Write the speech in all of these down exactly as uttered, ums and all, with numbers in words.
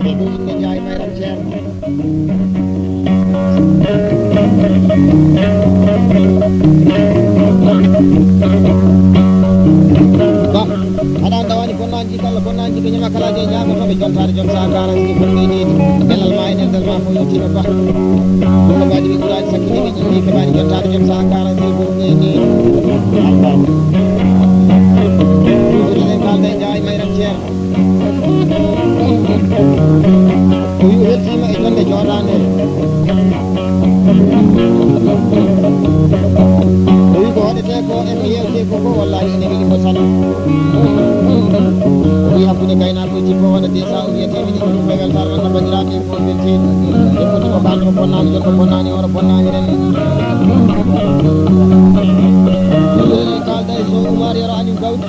E ɗo inde Njaay Mayram Ceerno. Ba, aɗa annda wani bonnaaji kala, bonnaaji ko ñama kala je ñaama to ɓe jontaade jom sa garanti ko ɓe ɗiɗi. Belal ma ene nder ma ko yottima ba. Ɗum ko mbaɗi ɓe ɓuraaji sakkini ɓe ƴitti ko mbaɗi jontaade jom sa garanti ko ɓe ɗiɗi. Ɗum ko ɗen kalda e Njaay Mayram Ceerno. O wi o weltiima e jonde jooɗaande. O wi ko waɗetee ko, e ko yeewtee ko, ko wallahi ene weli mo tan. O wi hakkunde gaynaakoji ko wona desa o wiyetee mi ɗum ɓe weltaare walla banndiraaɓe ko weltii. E foti ko kaldo bonnaani, jonto bonnaani, hoto bonnaani ren. Kalda e so Umar Yero Aliou Gawdi.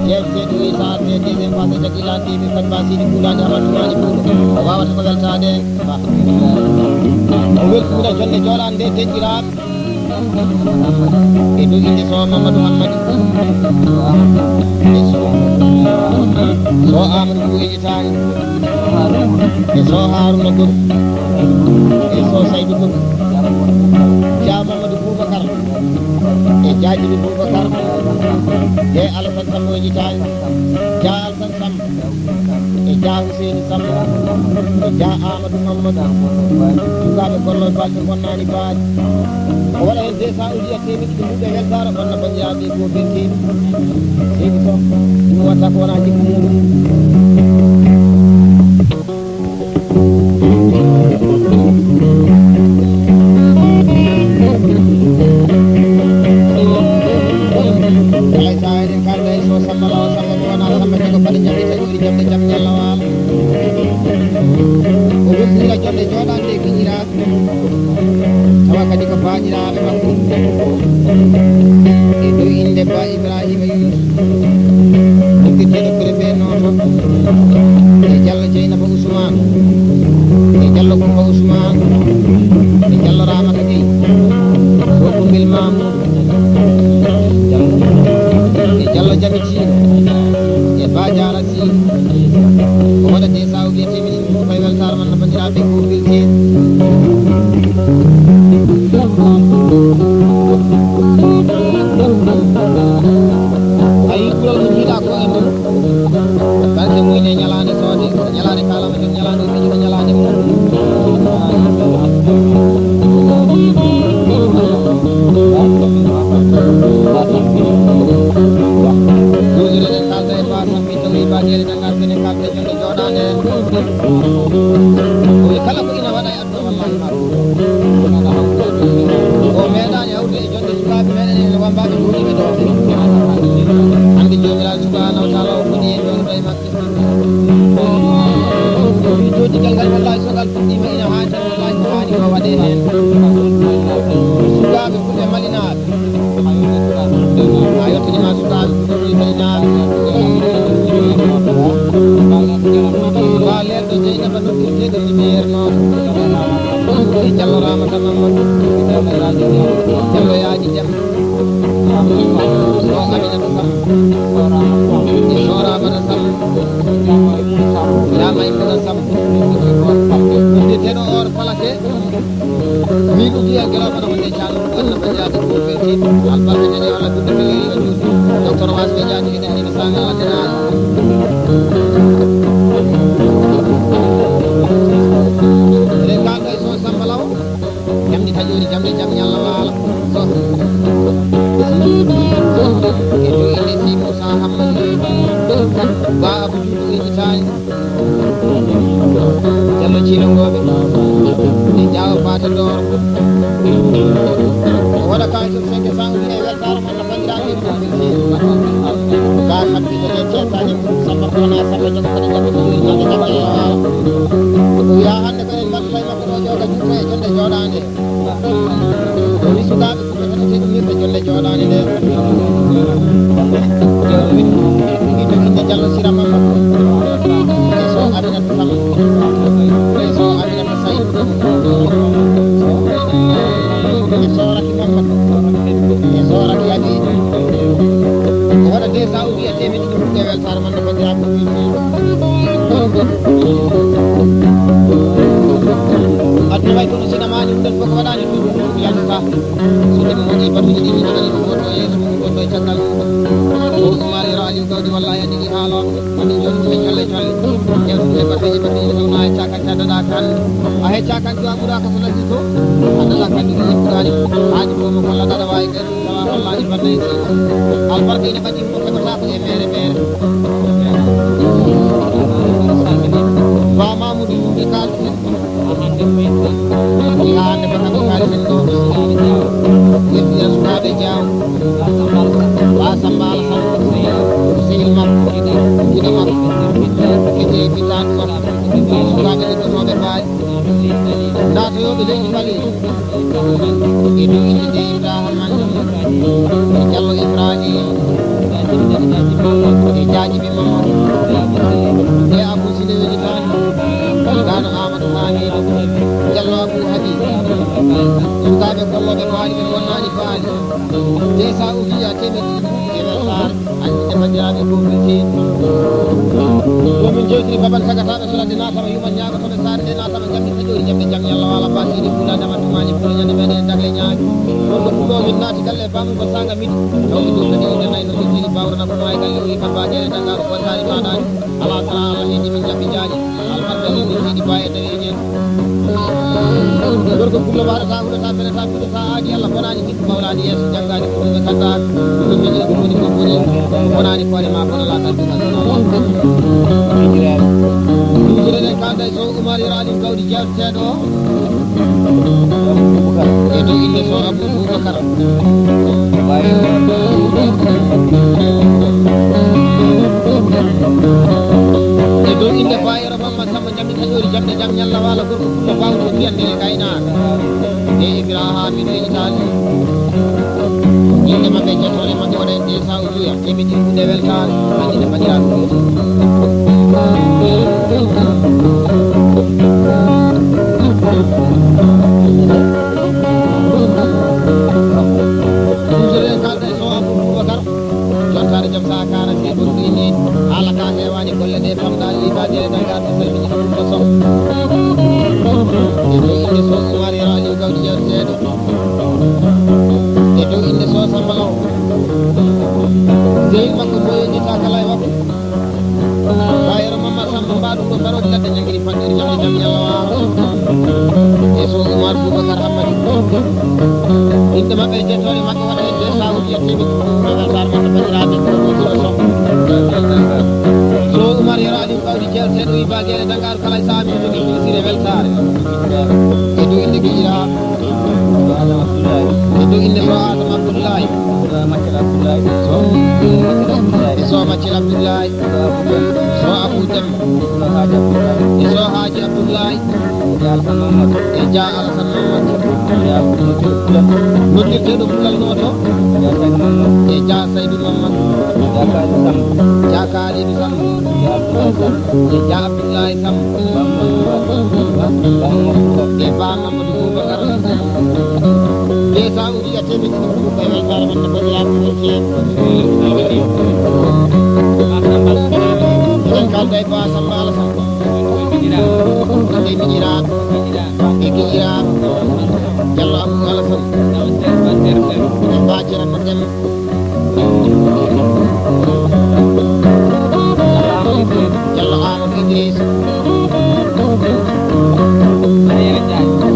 Yeeso seeɗa o wi so arti e deuxième phase, jaggi laabi ɗiɗi, kadi ba Sidi Kuulaaɗi Amadou Maali Kuuɗo. O waawata ko weltaade. Ba. O weltiima jonde jooɗaande nde, denɗiraaɓe. E dow innde Soh Mamadou Hammadi. E Soh. Soh Amadou Bou Elitaani. E Soh Haruna Gobe. E Soh Saydou Gobe. Dia Mamadou Boubacar. E Dia Djibi Boubacar. E Alassane Samb Elitaani. Dia Alassane Samb. E Dia Huseyni Samb. E Dia Amadou Mamadou. Sukaaɓe gollal balɗe bonnaani baali. O waɗa heen deux cents ujiya teemedde ɗiɗi mbuuɗe weltaare, wonna banndiraaɓe ko beltiiɓe. Seydi Soh, ɗum watta ko wona jikku muɗum. Alay sa eɗen kalda e so Samba Law, Samba ko wona Samba Jago Fada Jabi Taƴori Jamde Jam Ñalla Waalo. O weltinira jonde jooɗaande e kiñiraa. Tawa kadi ko baaɗiraaɓe makko. E dow innde Ba Ibrahima Yunus, noddirteeɗo préfet Nooto, e Jallo Jeynaba Usmaan, e Jallo Kumba Usmaan, e Jallo Ramata Gey, ko Kumbil Mamour, e Jallo Jami Tino, e Ba Jaara Sy, ko waɗa desa o wiyetee mi ɗum ko fay weltaare man no banndiraaɓe ko bilti. Ayi, ɓural ko jiiɗa ko e mum. Balɗe mum ene ñalaande soode, ñalaande kaalama jom, ñalaande o miijo, ñalaande mum. Ɗuuɗude ɗen kalda e Ba Sambi tawi Ba Jeere Dangal kene kalda e jonde jooɗaande. O wi kala ko ina waɗa e aduna wallahi ma ɗum. O meeɗaani hawde e jonde sukaaɓe meɗen en wambaaɓe jooɗiiɓe ɗo. Hannde Joomiraaɗo Subhaanahu wa Taala o woni e jooɗo e maɓɓe. Jooɗigal ngal wallahi so ngal fuɗɗiima ina haani tan wallahi ko haani ko waɗee heen. Sukaaɓe fulɓe malinaaɓe. A yottinima sukaaɓe fulɓe malinaaɓe. Ba leelɗo Jeynaba noddirteeɗo Nibeer noon. E Jallo Ramata Mamadou. Jallo Yaaji Dem. Soh Aminata Samb. E Soh Ramata Samb. Ya Maymuna Samb. Noddirteeɗo or falake. Min uddiyal gela kono wonde calo wonno ko jaati ko feti. Albarka jaje wala gudde kala yiwa juuti. Docteur Wasɓe jaati ene ene sanga wala kena. Eɗen kalda e Soh Samba Law. Jamdi taƴoori jamde jam ñalla waala. Soh. E joyi inde si Moussa Hammadi. Ba Abou Diouf e Italie. Jallo Ciilangooɓe. E Jaawo Paate Dooro. O waɗa kaalis cinq cent wiye weltaare mon no banndiraaɓe e fof. Ba Abdou Diouf e Ceesaani Samba Kona Samba Jogo Fadi Jogo Fadi Jogo Fadi Jogo. O wiya hannde ko en mbaɗi fay makko ɗo jooga juuɗe e jonde jooɗaande. O wi sukaaɓe fulɓe kadi teɗinirɓe jonde jooɗaande nde. E jokkinde Jallo Sira Mamma. E so Aminata Sall. E so Aminata Say. E so Raki Mamma. E so Raki Abi. Ko waɗa deux cents ou bien teemedde ɗiɗi ɗe weltaare man no banndiraaɓe. Ɓe yiɓata yimɓe taw na hecca kan, caddaɗa kan. A hecca kan, jowa ɓura ka so lati to. A dala kan, ɗum yiɓɓuɗani. Haaji ko mo kolla ɗaɗa wawi kadi. Tawa wallahi bande. Albarka ina ɓaɗi mo keɓata ko e mere mere. Ba Mamoudou Ndoumbe Kal. Haa nde baka ko kaali min ɗo. Yettiya sukaaɓe Jaaw. Ba Samba Alassane. Sehil makko. Guiɗo makko. Ete bitanɗo. Sukaaɓe liggotooɓe Baali. Naatoyooɓe leydi Baali. E dow innde Ibrahima Diallo Ibrahim. E Jaaji Bi Mamadou. E Abou Sile Weli Tall. Gano Amadou Hamidou. Diallo Abou Habib. Sukaaɓe gollooɓe Baali ɓe wonnaani Baali. Desa Ouliya Kébé. Kébé Sarr. Hannde banndiraaɓe ko min jeeyi. Ko min jeewtiri babal sagataaɓe so ladde naatama yuman ñaago to ɓe saare nde naatama jamɗe taƴoori jamɗe jam yalla wala basiɗi pula dama tumaji pula ñande meɗen dagle ñaagi. Ɗon ko pulo min naati galle bamum ko sanga midi. Taw mi ɗum kadi ina nayi no ɗum jiɗi bawrana ko maay galle o yimma bajere danngaɗo ko taari maɗaani. Ala sala Allah heedi min jaɓɓi jaaji. Albarka yimɓe jiɗi ba e tawi e jeeɗi. Gorko pullo waɗata hulata belata. Sa aadi Allah bonaani jikku mawlaani yeeso janngaani ko ɗum e kanta ɗum e miñi ko woni ko woni bonaani koore ma bona laatal ɗum. Ɗumɗuɗen kalda e so Umar Yero Aliou Gawdi jeewteteeɗo e dow innde so Abou Boubacar. E dow innde Bayero Mamma Samba Jammi taƴoori jamɗe jam ñalla waala gorko pullo bawɗo fiyande e gaynaaka. E Ibrahima min leñitaani. Yimɓe maɓɓe jottoore maɓɓe waɗa en desa o juya. Keɓe ɗi kuɗe weltaare. Hannde ne mbaɗiraa ɗum. Ɗum so en kalda e so Abou Boubacar. Jontaare jom saha kaana si ɓurɗo inni haala ka heewaani golle ɗe pamɗaali libaade e dangaar ko salmini ɗum ko sow. E dow innde sow Umar Yero Aliou Gawdi jeewteteeɗo. E dow innde sow Samba Law. Sehil makko mo yejjita kala e waktu. Bayero Mamma Samba mbaɗum ɗo barooji ladde jangiri fanɗiri jangiri jam yalla waalo. E so Umar Boubacar Hammadi. Innde maɓɓe e jettooɗe maɓɓe waɗa hedde sawuji e teɓi. Ɓe weltaare maɓɓe banndiraaɓe ko ɗum ɗo so. So Umar Yero Aliou Gawdi jeewteeɗo wi ba geene dangaaru kala e saabi jogi ɗum sire weltaare. E dow innde giƴiraa. E dow innde so Adama Abdoulaye. So Maccel Abdoulaye. So Maccel Abdoulaye. So Abou Dem. E so Haaji Abdoulaye. E Dia Alassane Mamadou. Noddirteeɗo Pulal Nooto. E Dia Saydou Mamadou. Dia Kalidou Samb. E Dia Abdoulaye Samb. E Ba Mamadou Boubacar. Desa Ouliya teɓe ɗiɗi ko ɓe weltaare mon no banndiraaɓe mon ceeɗi. Eɗen kalda e Ba Samba Alassane. Ɓe miñiraaɓe. Ɓe giƴiraaɓe. Jallo Abou Alassane. E Ba Ceerno Dem. Jallo Amadou Idriss.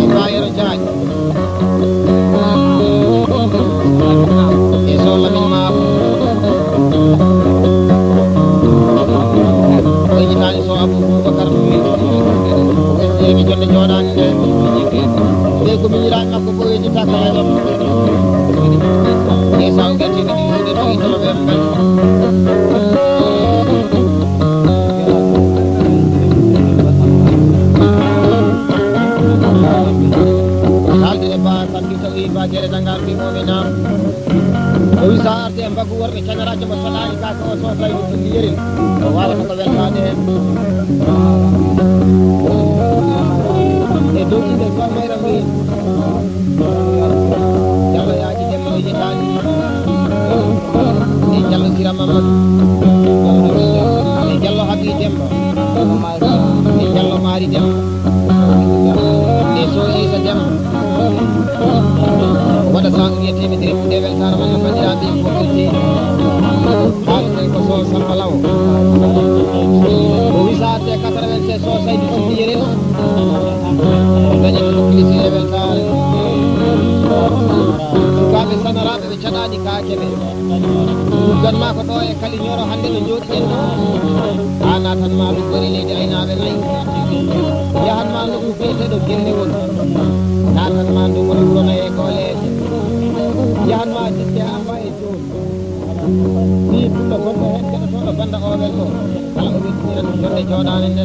E Bayero Diagne. E so Lamine Mabo. Ko yitaani so Abou Boubacar. Ko ɓesdi e jonde jooɗaani nde. Nde ko miñiraaɓe makko ko weñita kala e ɗon. E saw gerte ɗiɗi ɗiɗi ɗo ito ɓe mbaɗi. Haalde e Ba Sambi tawi Ba Gere Dangar mbi mo ɓe naam. O wi sa arde e mbagu worɓe cagaraajo mo saɗaani ka ko o soosayno tulli yerin. O waawata ko weltaade heen. E dow inde Ba Mayra Mbiin. Jallo Yaaji Demba o yetaani. E Jallo Sira Mamadou. E Jallo Habi Demba. E Jallo Maari Demba. E so Iisa Demba. Waɗa sa wiyetee mi diri ɗe weltaare mon no banndiraaɓe ko firti. Ko Sow Samba Law. O wisa te quatre-vingt-seize Sow Saydu Sidi Yelel. O dañi ko publicité e weltaare. Sukaaɓe sanaraaɓe ɓe caɗaani kaake ɓe. Ɗuggan ma ko ɗo e Kali Ñoro hannde no jooɗiɗen ɗo. Haa naatan ma luggori leydi aynaaɓe nayi. Yahan ma nokku biyeteeɗo Gelle woni. Naatan ma ndu woni wuro nayi e gooleeje. Yahan ma dikke haa mbaye jooni. Fii pullo gonɗo heen keɗotooɗo bannda o welto. Kala o weltinira ɗum jonde jooɗaande nde.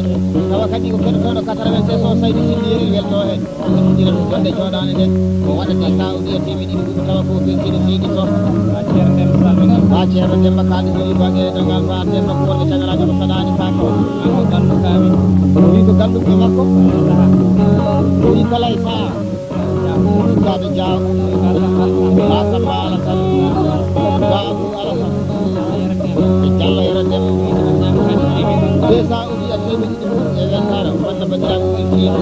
Tawa kadi ko keɗotooɗo quatre-vingt-seize o Saydu Sidi Yelel welto heen. O weltinira ɗum jonde jooɗaande nde. Ko waɗata sawdi e teemedde ɗiɗi ɗum tawa ko weltiiɗo seydi Sow. Ba Ceerno Demba Sall. Ba Ceerno Demba Kaalis o wii bageere danngal ba Ceerno ko wonde cagalaajo ko saɗaani kaake o. Kanko Gallu Kaami. O wii ko Gallu ko makko. O wii kala e saha. Sukaaɓe Jaaw, Ba Samba Alasan, Ba Abu Alasan, e Jallo Yero Dem. Desa o wiya teemedde ɗiɗi mum e weltaare, wonno banndiraaɓe weltiima.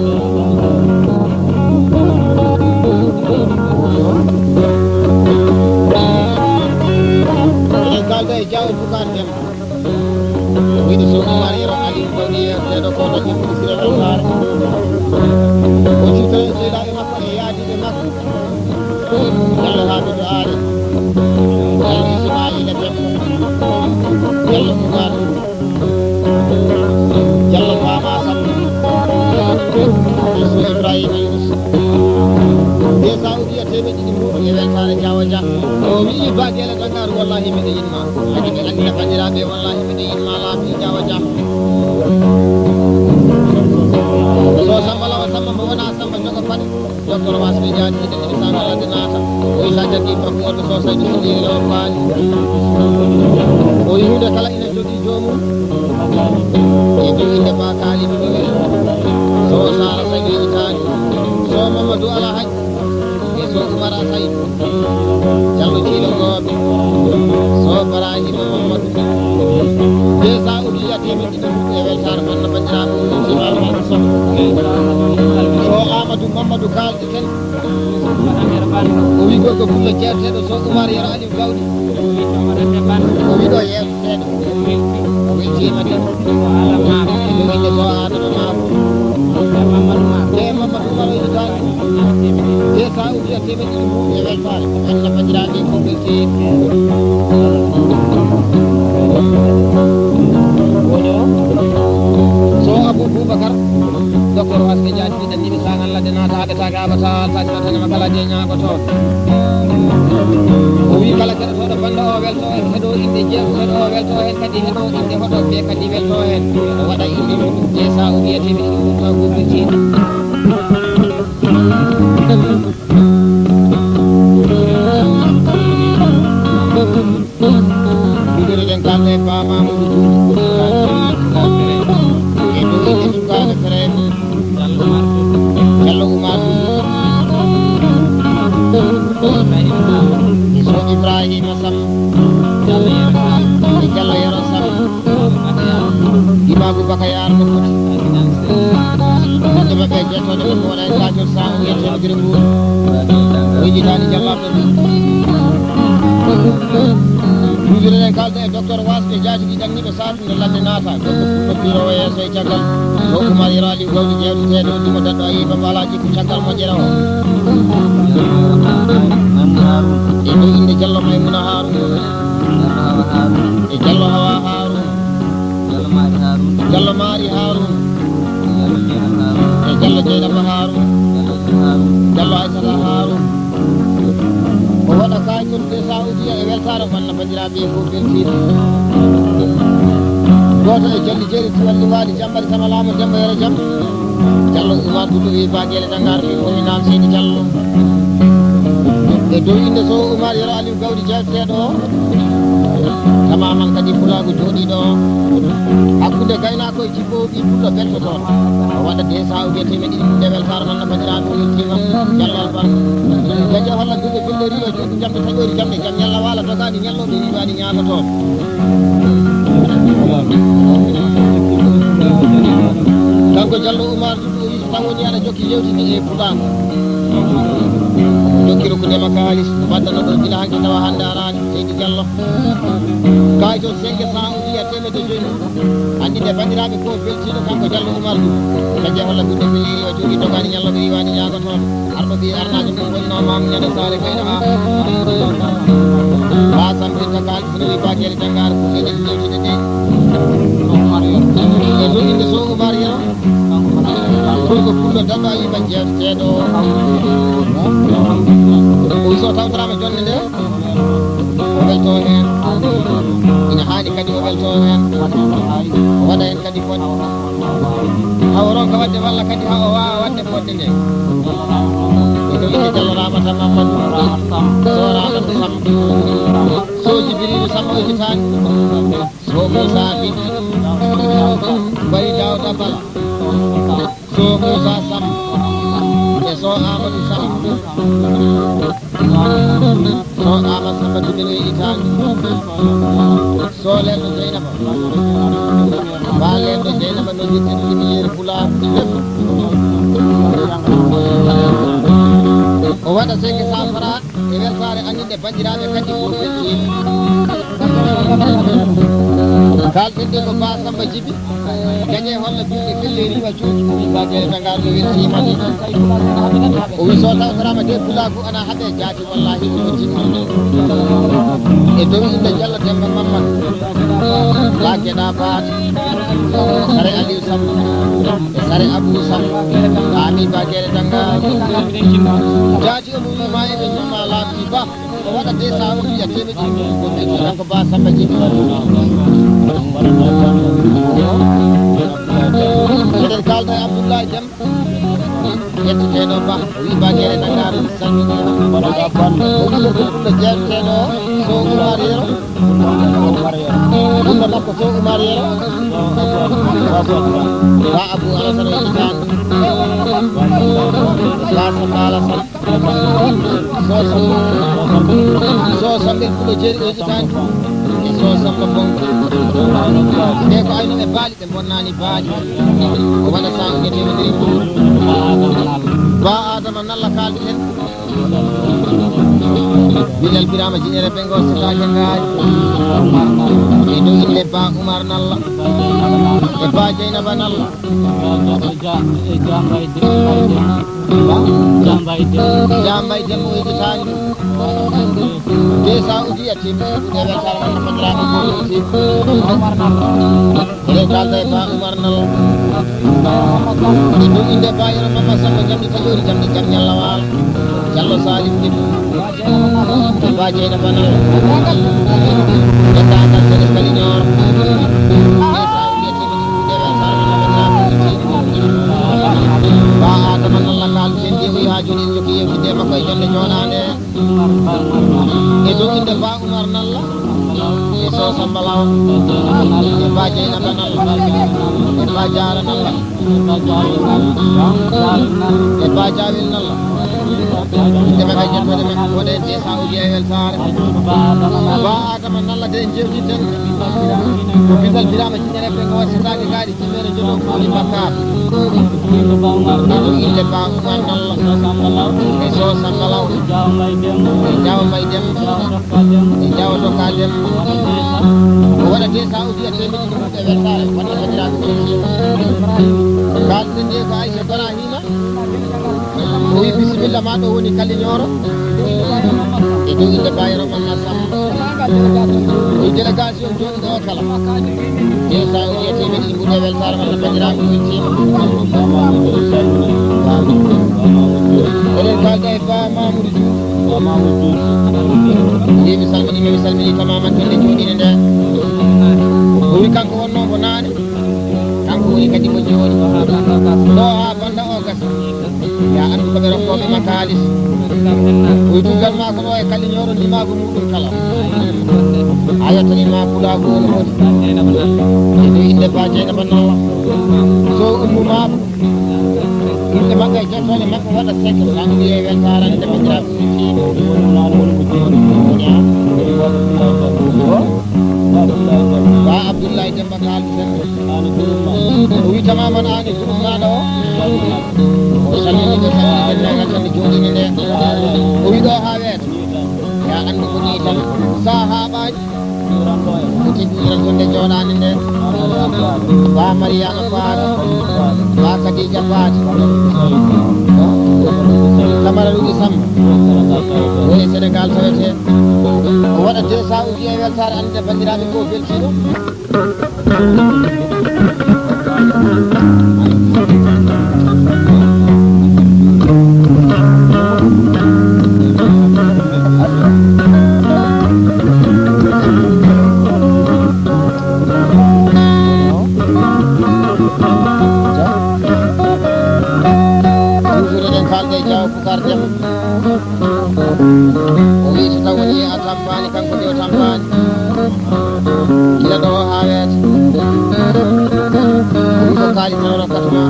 Eɗen kaalda e Jaaw Bukar Dem. Wiyde Sow Umar Yero Aliou Gawɗi yeeteeɗo ko dañi ministre weltaare. O ciftoye seeɗa e makko e yaadiiɓe makko. Jallo Hamidou Aali. Jallo Ismaila Demba. Jallo Umar. Jallo Fama Samba. Sow Ibrahima Yunus. Desa o wiya teemedde ɗiɗi mum e weltaare Jaawo Jah. O wiyi Ba Gele Danngar, wallahi miɗo yiɗ ma. Kadi mi anndi banndiraaɓe, wallahi miɗo yiɗ ma laabi Jaawo Jah. Sow Samba Lawa Samba mo wona Samba jogo paɗe. Docteur Wasɓe Jaaji ina ina sanga ladde naata. O isa jaggi makko wonde Sow Saydu Sidi e law paali. O yi hunde kala ina jogii joomum. E dow innde Ba Kaali Duɗo Sow Sara Saydu Itaali. Sow Mamadou Alhaji. E Sow Umar Saydu. Jallo Ciilo Gooɓe. Sow Barahima Mamadou. Desa o wiya teemedde ɗiɗi e weltaare mon no banndiraaɓe o wiyi Jimaal Mamadou Sow. Sow Amadou Mamadou Kaalde Ken. O wi gorko pullo jeeteeɗo Sow Umar Yero Aliou Gawɗi. O wi ɗo yeeso seeɗa. O weltiima de. Ɗum inde Sow Adama Maabo. E Mamadou Umar o inde tan. Desa o wiya teemedde ɗiɗi mum e weltaare. Ko en no banndiraaɓe ko weltiima. Woni o Sow Abou Boubacar. Docteur Wasɓe Jaaji. Ɗiɗi sangal ladde naata adata gaaba ta alta sina tana makala je ñaago toon. O wi kala keɗotooɗo bannda o welto heɗo inde jeeso heɗo o welto heen kadi heɗo inde hoɗo ɓe kadi welto heen. O waɗa inde mum jeesa o wiyete ɓe ɗum taw gurɓe ceeɗi. Ɗuɗere ɗen kalde e Ba Mamadou Diouf. E ɗo inde sukaaɓe Frem. Jallo Oumar Diouf. E Sow Ibrahima Sam. E Jallo Yero Sam. Imaagu Bakayar no foti. Inde maɓɓe e jettode ɓe ko wona e Sadio Sa o wiyetee Giri Mbuur. O yejjitaani jallaaɓe ɗum. Ɗuɗere ɗen kalde e docteur Wasɓe Jaaji ɗi janngiiɓe Sadio. Nde ladde naata, gorko pullo piiroowo yeeso e caggal. Sow Oumar Yero Aliou Gawɗi jeewteteeɗo o dimo daɗɗo Ayiba Balaji ko caggal moƴƴere o. E dow innde Jallo Maymuna Haarun. E Jallo Hawa Haarun. Jallo Maari Haarun. E Jallo Jeynaba Haarun. Jallo Aysata Haarun. O waɗa kaakol de Saoudia e weltaare walla banndiraaɓe fof beltiiɓe. Gooto e Jalli Jeeri Tuwalli Waali Jammbari Sama Laamo Demba Yero Jam. Jallo Oumar Duɗo wi Ba Gele Dangar wi ko mi naam Seydi Jallo. E dow innde Sow Oumar Yero Aliou Gawdi jeewteteeɗo o. Tamaman kadi pulaagu jooɗiiɗo o. Hakkunde gaynaakoye Jibboowo ɓii pullo beltotoon. O waɗa de Saoudia teemeɗɗe ɗiɗi ɗe weltaare man no banndiraaɓe o yettiima. Jallo Albar. Jaja walla duuɓe bille riyo jokku jamɗe taƴoori jamɗe jam ñalla waala dogaani ñallooɓe riiwaani ñaagotooɓe. Kanko Jallo Oumar Duɗo o wi so taw woni aɗa jokki yewtinde e pulaagu. Jokki rokkude ma kaalis, no mbaɗɗano ɗo gila hanki tawa hannde araani, seydi Diallo. Kaalis on cinq cent ujiya teemedde joyi. Anndi nde banndiraaɓe ko beltiiɗo kanko Diallo Oumar Diouf. Kadi e holla ɓiɓɓe Pellel o jogii dogaani ñallo ɓe iwaani ñaagotooɓe. Arɗo ɓii arnaajo mum wonnoo maamu ñande saare kayɗo haa. Haa sammbinta kaalis no wi baakeere janngaare ko enen jewtide de. E so inde so Oumar Yero. Pullo pullo daba yima jeeteɗo. O wi so tawtorama jonde nde, o welto hen. Ina haani kadi o welto hen. O waɗa hen kadi fodde. Haw ronka waɗde walla kadi ha o wawa waɗde fodde nde. Ɓe ɗo inde Diallo Ramata Mamadou. So Ramata Sam. So Jibrilu Sam o yejitani. So Moussa Bidi. Bari Dawda Bala. So Moussa Sam. E so Amadou Sam. So Amadou Samba Dibine Itali. So Lelɗo Jeynaba. Ba Lelɗo Jeynaba no jirten lumière pulaar. O waɗa cinq cent francs. E weltaare anninde banndiraaɓe kadi ko beltiiɓe. Kaalten ɗe ko Ba Samba Jibi, gañe holla ɓiɓɓe Pellel riiwa cuuɗi, o wi Ba Jeere Dangar no weltiima. O wi so tawtorama de pulaagu ana haɓe jaati, wallahi ko weltiima. E dow innde Jallo Demba Mamman, Ba Geɗa Baat, Sare Aliou Samba, e Sare Abou Samba, Ami Ba Jeere Dangar. Jaati o mo wi ma eɓe ñama laaɓti ba. O waɗa deux cent o wiya temeɗɗe ɗiɗi ko ɓe kanko Ba Samba Jibi. Eɗen kalda e Abdoulaye Dem. Yetteteɗo Ba, o wi Ba Jeere Dangar salmini. O wi ko ɗum ɗo jeeteteɗo so Oumar Yero. Ɗum ɗo makko so Oumar Yero. Ba Abou Alassane o yettetan. Ba Samba Alassane. So Sambe, so Sambe Pulo Jeeri o yejitaani. E so Samba Bongo. Ɓe ko ayno e baali, ɓe bonnani baali. O waɗa saa'i ɓe teemedere. Ba Adama Nalla kaaldi en. Bilal Birama Jinere Bengo Sitaake Ngaari. E dow inde Ba Umar Nalla. E Ba Jeynaba Nalla. E Jambay Demba. Jambay Demba. Jambay Demba o yejitaani. Deux cent uji yettim. Ɗe weltaare wonde banndiraaɓe gooto aussi. Eɗen kalda e Ba Umar Nalla. E dow inde Ba Yero Mama Samba jamɗi taƴoori jamɗi jam ñalla waal. Jallo Salim Debbo. Ba Jeynaba Nalla. Dendagal Sere Kali Nioro. Ba Adama Nalla kaalten jeewoyi haa jooni en jokki yewtidde e makko e jonde jooɗaande. E dow inde Ba Umar Nalla. E Sow Samba Law. E Ba Jeynaba Nalla. E Ba Jaara Nalla. E Ba Jawel Nalla. Inde maɓɓe e jettode maɓɓe, mboɗo en de sawuji e weltaare. Ba Adama Nalla de en jewtiten. Ko Bindal Birama Jinere ɓe ko wasitaake gaari Jinere Joɗo Koli Bakar. Inde Ba Umar Nalla. E Sow Samba Law. E Jaw Mbay Demba. E Jaw Doka Demba. O waɗa de sawuji e temeɗɗe ɗiɗi e weltaare. Wonde banndiraaɓe, kalten de ko Aïcha Ibrahima. O wi bisimilla ma, ɗo woni Kali Nioro. E dow inde Bayero Mamma Samba. O wi délégation jooɗi ɗo kala. Te sa o wiya temeɗɗe ɗiɗi mbuɗe weltaare walla banndiraaɓe weltiima. Eɗen kalda e Ba Mamoudou Diouf. Ba Mamoudou Diouf. Wi mi salmini, mi salmini tamaman pelle jooɗiinde nde. O wi kanko wonnoo ko naane. Kanko woni kadi mo jooni. Ɗo haa banda o gasa. Ya anndu ko ɓe rokkooɓe ma kaalis. Koye tuggal ma ko ɗo e Kali Nioro ndimaagu muɗum kala. A yettani ma pulaagu woni woni. E dow inde Ba Jeynaba Nalla. So ummu ma. Yimɓe maɓɓe e jottone maɓɓe waɗa seke. Tan wiye weltaare nde banndiraaɓe. Ba Abdoulaye Demba Kaaldi Senne. O wi tamaman aani groupe maaɗa o. O salmini ɓe salmini denndaangal tan ne jooɗi nen Sa haaɓaani. Ko tigi iran jonde jooɗaani nde. Ba Mariama Faat. Ba Khadija Faat. Kamara Lugi Samb. Woni Sénégal tawete. O waɗa deux cents uji e weltaare, annde banndiraaɓe ko beltiiɗo. Toujours eɗen kaalda e Diaw Boucar Deme. O wi so taw woni a tampaani, kanko de o tampaani. Gila ɗo haa weeta. Ɗum ko kaalis tan o rokkata ma.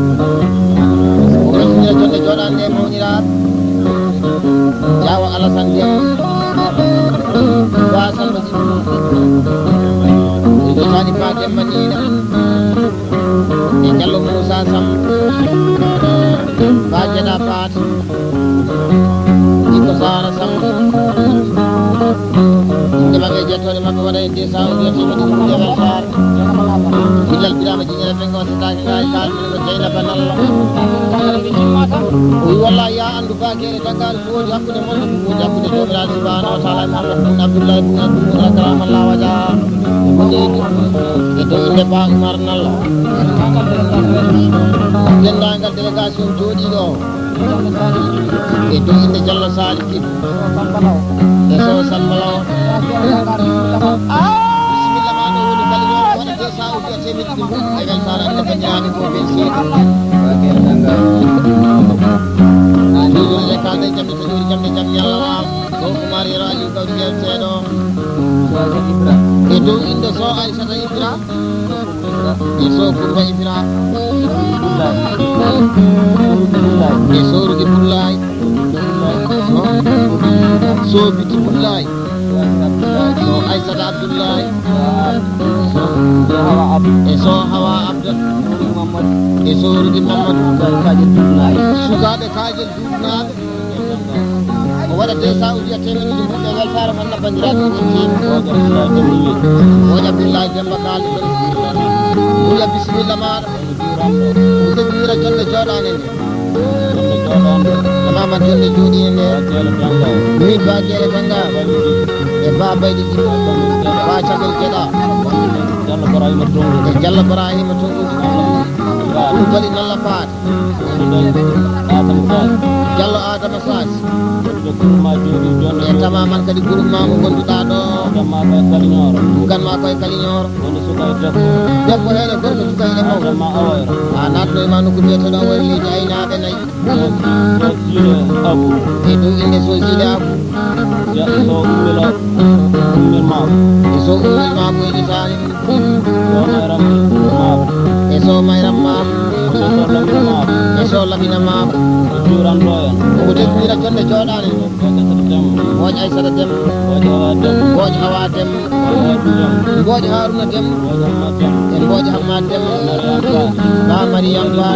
O weltinira jonde jooɗaande e mawniraaɓe. Jaawo Alassane Deme. Ba Samba Djibi. Ɗum ko Sani Ba Demba Nina. E Diallo Moussa Samb. Ba Jeɗa Paat. Jikko Sara Samb. Inde maɓɓe e jettode maɓɓe waɗa e deux cents uji e teemedde ɗiɗi e weltaare. Billal Birama Jiñere Ɓengo Sitaake Ngaari Kaalmini ko Jeynaba Nalla. O wi wallahi ya anndu Bakere Daggal. Ko woni hakkunde mon, ko woni hakkunde Joomiraaɗo Subhaanahu wa Taala e Muhammad bun Abdullahi bun Abdul Muttalib karamallahu wajhahu. Woni e dow innde Ba Umar Nalla. Denndaangal délégation jooɗiiɗo o. E dow innde Jallo Saaliki. E Sow Samba Law. Bisimilla ma ɗo woni Kaliñooro, waɗa deux cents uji e teemedde ɗiɗi mbuɗ e weltaare Allah banndiraaɓe ko ɓen seeɗa. Ɗum woni e kaalde jamɗe taƴoori jamɗe jam ñalla waal. Ko Umar Yero Aliou Gawdi Jeel Seeɗo. E dow innde Sow Aysata Ibra. E Sow Kumba Ibra. E Sow Rugi Bullaay. Sow Biti Bullaay. Sow Aysata Abdullaay. E Sow Hawa Abdal. E Sow Rugi Mamadou. Sukaaɓe Kaajel Duuɓnaaɓe. O waɗa deux cents uji e teemedde ɗiɗi mbuɗ e weltaare man na banndiraaɓe ɓurti. Wooƴa Abdullahi Demba Kaali. Wooƴa bisimilla maaɗa. Miɗo juura jonde jooɗaande nde. Tamaman jonde jooɗiinde nde. Min Ba Jeere Gannga. E Ba Baydi Jibi. Ba Caɓel Geɗa. E Jallo Barahima Tongu. Ɗum bali Nalla Paat. Jallo Adama Saas. E tamaman kadi groupement mo gonduɗaa ɗo. Ganma koye Kaliñooro. Debbo heen e gorko, suka e mawɗo. A naatno e ma nokku biyeteɗo Awoyra leydi aynaaɓe nayi. E dow innde Sow Sidi Abu. E Sow Ummil Maabo e Itaali. E Sow Mayram Maabo. E Sow Lamina Maabo. Ko teskira jonde jooɗaani. Mbooj Aysata Dem. Mbooj Awa Dem. Mbooj Haruna Dem. E Mbooj Hamma Dem. Ba Mariyam Ba.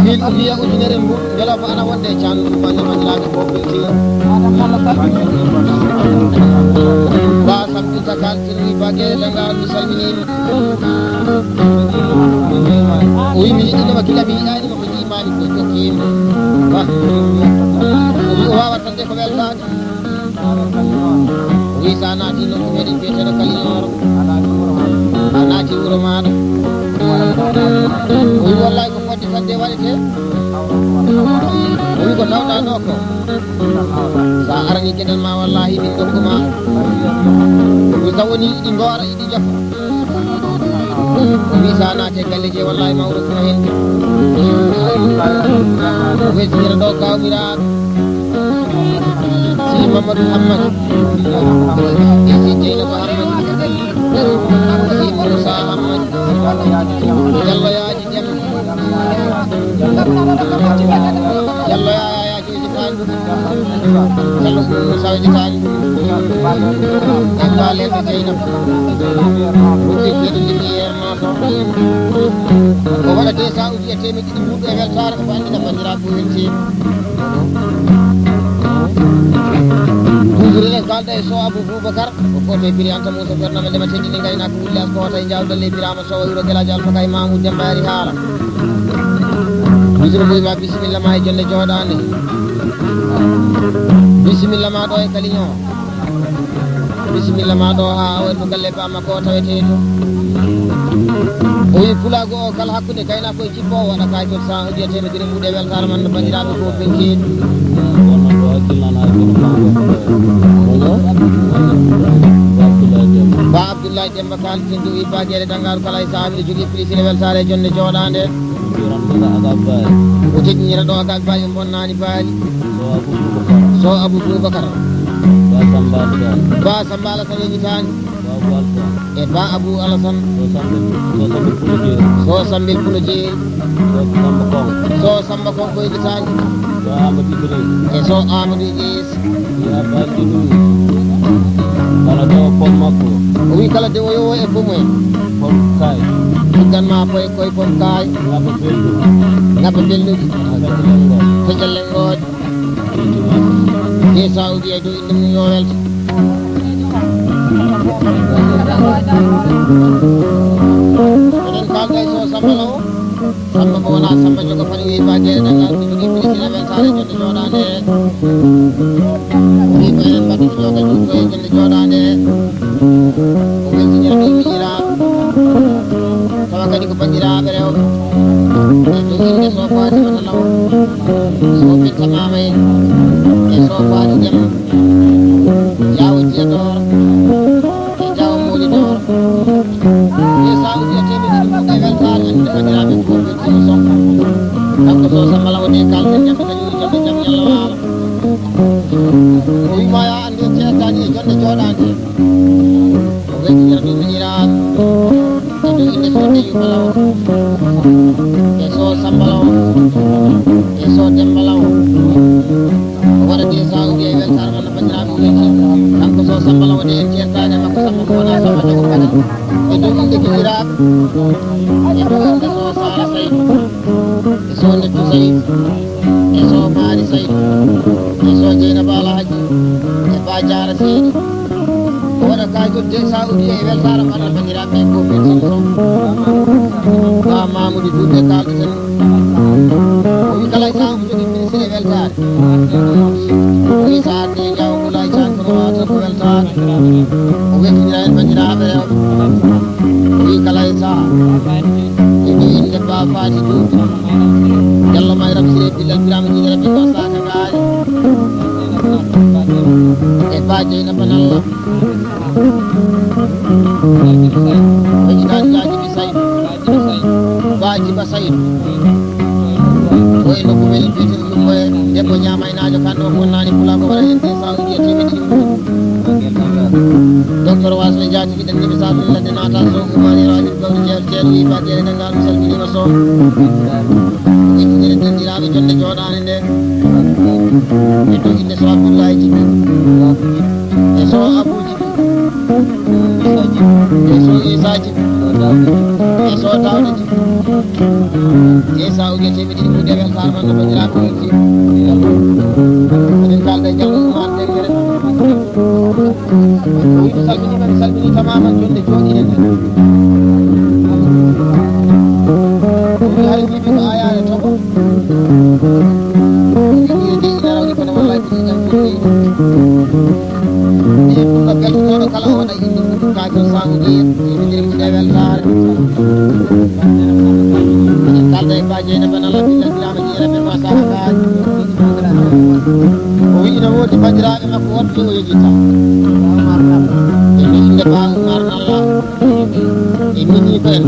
Min o wiya ujunere mbuɗ. Mbela ko ana wonde e Caanɗum bannde banndiraaɓe ko belti. Ba Sabtu Takan, Sirri Bage, Dangal, mi salminiima. O wi mi yiɗino ma gila mi yiɗaani ma ko jiimaani ko jokkiima. Ba. O wi o waawat tan de ko weltaade. O wi sa naati nokku meɗen biyeteɗo Kaliñooro. A naati wuro maaɗa. O wi wallahi ko fodde fadde waɗete. O wi ko tawɗa ɗo ko. Sa arani geɗal ma wallahi min dokkuma. O wi sa woni iɗi ngoora iɗi jokka. O wi sa naate galle je wallahi ma o rokkuma hen. O weltinira ɗo kawmiraɗo. Si Mamadou Hammadou. Si Jeynaba Hammadou. Si Moussa Hammadou. Jallo yaaji Dem. Jallo yaaji Taani. Jallo Moussa Taani. E Bale Jeynaba. Ɗum ɓe keɗo liggey. O waɗa deux cents uji e teemedde ɗiɗi mbuɗɗo e weltaare ko anndi na banndiraaɓe ko welti. Toujours eɗen Alda e Sow Abou Boubacar, ko gooto e Biri Anta Moussa Ferno men ndema teddini ngaynaaka wulli as ko hoto e Njaawdal e Birama Sow e wuro Gelaajo Alfa Kay Mamou Demba Yari Haala. Wisiro boy ba bisimilla ma e jonde jooɗaande. Bisimilla ma ɗo e Kaliño. Bisimilla ma ɗo ha awet mo galle ba makko o tawete to. O wi pulaagu o kala hakkunde gaynaako e jippo o waɗa kaay toon sa o wiya temedere mbuɗe weltaare man no banndiraaɓe fof ɓe keedi. Wonno ko hakkillan hay kono kanko. Ba Abdoulaye Demba. Ba Abdoulaye Demba Kal, Tindu Ibba Gere Dangaru kala e saabi jogii pilisire weltaare e jonde jooɗaande. Mbiran ko sa Agabay. O teddinira ɗo Agabay o bonnani baali. So Abou Boubacar. So Abou Boubacar. Ba Samba Alassane. Ba Samba Alassane yejitaani. Ba Abou Alassane. E Ba Abou Alassane. So Sambil, so Sambil Pulo Jeeri. So Sambil Pulo Jeeri. So Samba Kong. So Samba Kong ko yejitaani. So Amadou Idriss. E so Amadou Idriss. Ya baali ɗum. Kala dewo pom makko. O wi kala dewo yo o e pom en. Pom kaay. Tuggan ma koye, koye pom kaay. Ngabba belɗum. Ngabba belɗum. Feƴƴa lenngooj. Feƴƴa lenngooj. Ɗi sa o wiya dow inde mum yo welte. Eɗen kalda e so Samba Law. Samba ko wona Samba jogo fani wi ba gere daga ɗum ɗum ɗum sila weltaare jonde jooɗaande. Wi ko enen mbaɗi joga ɗum ko e jonde jooɗaande. O weltinira ɓe miñira. Tawa kadi ko banndiraaɓe rewɓe. E ɗum inde so faati wata law. So ɓitta mamay. E so faati jam. Jaawo jiya doora. E jaawo mooli doora. E sa uji e temedde ɗum ko e weltaare anndi banndiraaɓe ko ɓe kono son. Kanko so Samba Law de kalde jam kadi jam jam yalla waala. O wi ma ya anndi ceertaani e jonde jooɗaande. O weltinira ɗum miñiraaɓe. E ɗum inde so Deyuba Law. E so Samba Law. E so Demba Law. O waɗa de sa uji e weltaare walla banndiraaɓe o welti. Kanko so Samba Law de en ceertaani e makko Samba ko wona Samba jogo fana. E dow inde giɗiraaɓe. E dow inde so Sala Saydu. E so Nettu Saydu. E so Maari Saydu. E so Jeynaba Alhaji. E Ba Jaara Seydi. O waɗa kaay jodde sa uji e weltaare walla banndiraaɓe ko welti. Ba Mamoudou Diouf e kalɗo tan. O wi kala e sahaa omo jogii ministre e weltaare. O wi so arde e Jaawo Wulaay Caam kono wawata ko weltaare. O weltinira en banndiraaɓe rewɓe. O wi kala e sahaa. E ɗo innde Ba Faati Diouf. Jallo Mayram Siré Billal Birama Jiide Rabbi ko Saka Gaari. E Ba Jeynaba Nalla. Wajinaaji laaji mi Saydu. Baaji ba Saydu. Ko e nokku men mbiyeten ɗum ko e debbo ñaamaynaajo kan ɗo bonnani pulaagu wara heen deux cent uji e teemedde ɗiɗi. Docteur Wasɓe jaatigi ɗen nimi sa ɗum ladde naata so umaani raajin gawri jeer jeer wi ba gere nanga ɗum salminima so. Wittinire dendiraaɓe jonde jooɗaani nde. E to inde so Abdullahi Jibi. E so Abuji. E so Isa Jibi. E so Dawda Jibi. E sa o wiya teɓe ɗiɗi ɓuuɗe weltaare man no banndiraaɓe welti. Eɗen kalda e janngo Oumar Dembere. O wi mi salminiima, mi salminii tamaman jonde jooɗiiɗen. O wi hay mbiɗi ko ayaare toɓo. O wi ɗiɗi ɗi ina rawni kono wallahi ko ɗiɗi jam fulɓe. Ɗi ɗum no beltotooɗo kala o waɗa inde mum ka jom samu ɗi. Yimɓe ɗi ɗe weltaare. Kalda e ba Jeynaba Nalla Billa Birama Jeere ɓe wasa haɗaani. O wi ina woodi banndiraaɓe makko woɗɓe o yejita. E inde ba Oumar Nalla. E mini ko en.